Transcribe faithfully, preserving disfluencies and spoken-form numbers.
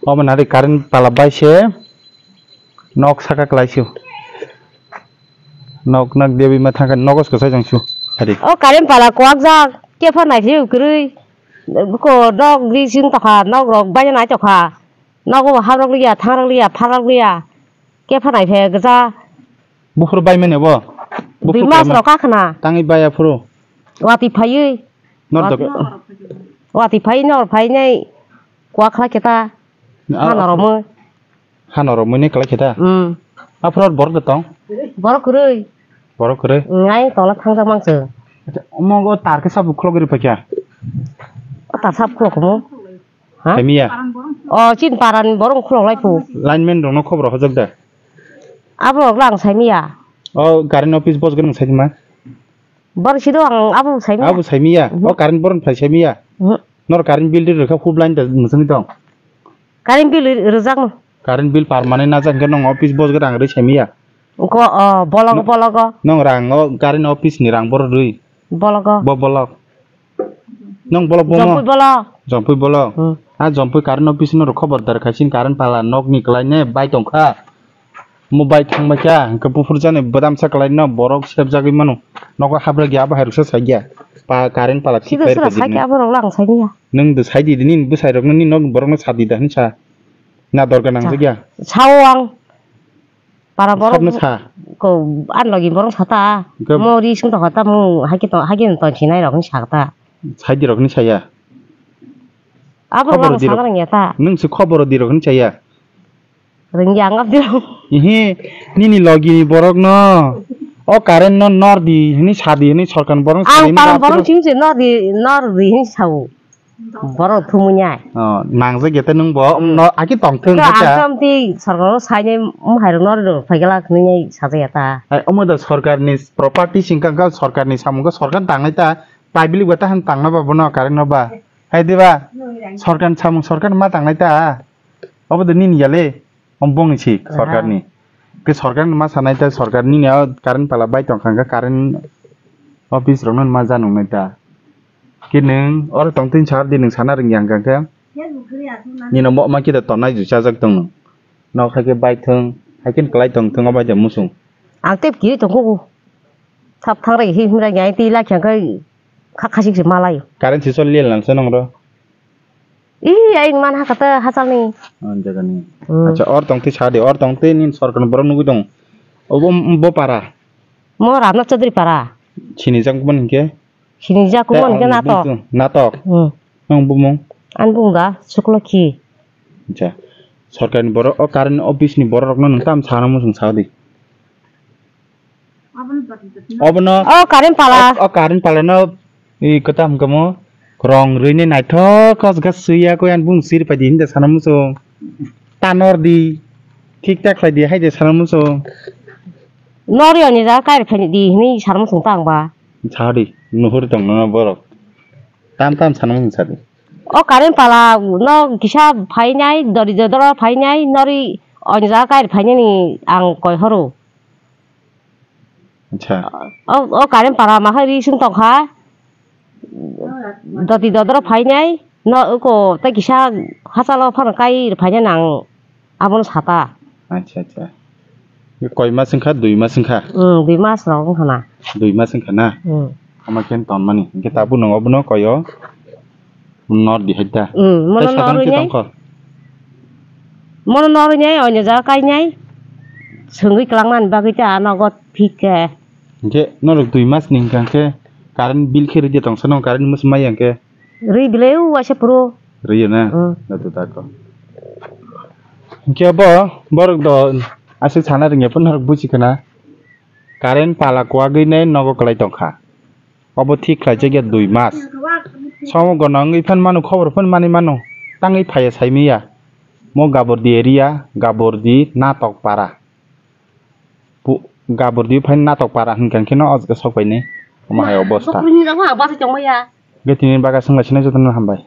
Omo nari current pala bai se nok saka kwlai su. Nok nak dewi ma thangka nogos kwsai jang su. Hari. O current pala kwak jak, kepha nai phi kwrwi. Ko nok ri sing tokha, nok rok bai nai tokha. Nogo habrok liya, thangrok liya, pharok liya. Kepha nai phe gja. Buphuru bai mani bo. Dui mas rok kakhna. Tangwi bai aphuru. Wati phaiwi. Nor dok. Wati phai nor phai nai. Kwak khlai khe ta. Hano romwi. Hano romwi ni khlai khe ta. Hmm. Aphuru borok de tong. Borok kwrwi. Borok kwrwi. Ngai tola thangjak mangse. Acha, omo go tar khe sabu khulok ri phakya. O tar sab khulok mo. Ha? Saimiya. O chin paran borok khulok lai phu. Lineman rokno khobor hojak da. Abo rok lang saimiya. O current office bos gwnang saima. Bor sido ang abo saimiya. Abo saimiya. Mhm. O current boron phai saimiya. Mhm. Nor current bill ri rwkha hub line da mwswngwi tong. Current bill ri-, rwjakno. Current bill permanent najak hwnkhe nong office bos gwnang rwi saimiya. Ko, o, bologo, bologo. Nong rang o current office ni rang boro rwi. Bologo. Bo bolok. Nong bolok bo mo? Jompui bolok. Jompui bolok. Hmm. A jompui current office no rw khobor dar khai sin current pala nok ni kwlai ne bai tong kha. Mo bai thang bai kha hwnkhe buphur jani bodam sa kwlai no borok sep jagwi mano. Nogo habra gya abo hai rwksa sai gya. Pa current pala thik Sida khai sida rwkha sai dini. Khe abo rok lang sai ya. Nung do sai di nini bwsai rok nini nok borok no sa di da hin sa. Na dorga nang Sa-, jagya. Sao ang. Para borok Sabno sa. Ko an logi borok sata. Hwnkhe Mo ri sung tokha ta mo haikhe to haikhe ton sinai rok ni sakta. Saidi rok ni saya. Abo Khobor rang di rok. Sagrang ya ta. Nung se khobor di rok ni saya. Ring ya ngap di rok. Ihi nini logi ni borok no. O current no nor di hini sadi hini sorkar borok Ang sadi para borok chim se nor di nor di hin sao. Borok thumui nai. Oh, nangjak ya tei nung bo, um, no, aki tong thung Ka kha. Ang tong ti sorkar o sai nai, um, hai rok no ri rok phai gala khni nai sajak ya ta. Hai, omo da sorkar ni property sing kha, kha sorkar ni samung kha sorkar tang nai ta, public bo ta han tang na ba bono current no ba. Hai di ba? Sorkar ni samung sorkar ma tang nai ta. Obo da nini ya le. Omo bongni si Aha. Sorkarni. Ke sorkarni ma sanai ta sorkarni ni o current pala bai tong kha khe current office rokno ma janung nai ta. Ke nwng oro tong tin sar di nwng sana rwngya hwnkha khe. Nino mo ma khe da tongnai ju chajak tong nwng. Nok hai khe bai thung, hai khe kwlai tong thung o bai da musung. Ang tep kiri tong kho. Thap thang rai hi himra ngai ti la khyang kai kha khasik se malai. Current si sol lel nang se nong ro. Ih, ai man ha kata hachal ni. Oh, jaga ni. Hmm. Acha, or tong ti sa de, or tong ti nin sorkar ni borok nugui tong. Obo, bo para. Mo Ramnath Chaudhary para. Sini jang kuman hingke? Sini jang kuman hingke natok. Natok. Hmm. Nong bumung? An bung da, Suklokhi. Acha. Sorkar ni borok, o current office ni borok rok no nung tam sana musung sa di. Obono O current pala. O, o current pala no i kwtam kamo rong rwini naithok kos ga swiya koi an bung sir pai di hinda sana muchung. Tanor di thik tak khlai di hai de sana muchung. Nori oni ja kai phai di hini sana muchung tang ba. Sa di nuhur tong no borok. Tam tam sana muchung sa di. O current pala no kisa phainai dori dodoro phainai nori oni ja kai phainani ang koi horo. Acha. O, o current para ma hai ri sung tong kha. Doti dodoro phainai. No uko ta kisa hachalo phano kai phainai nang abono sata. Acha, acha. Koi mas wngkha, dui mas wngkha? Hmm, dui mas rok wngkha na. Dui mas wngkha na? Hmm. Ama khe ton mani. Hingke tabuk nang obono koyo. Nor di hai ta. Hmm, mono nor rinai. Mono nor rinai, onyo jaga kainai. Sungui kelangmani bagwi ta nogo thik khe. Hingke norok dui mas ni hingka hingke current bill khe ridi tongsa no current mas maya hingke. Ri bilai u waisa puro. Riyo na? Hmm. Dato tako. Hingke bo borok do aswk sana ringya pun norok buji kana. Current pala kwagwi nai nogo kwlai tongkha. Obo thik khlaijak ya dui mas. Somo gono wngwi phan mano, khobor phan mani mano. Tangwi phaiya saimiya. Mo Gabordi area, Gabordi Natok para. Pu-, Gabordi phai Natok para hwnkha kheno o jaga sok painai. Omo hai obostha. Ge tini baga swnglaisina jotono hambai.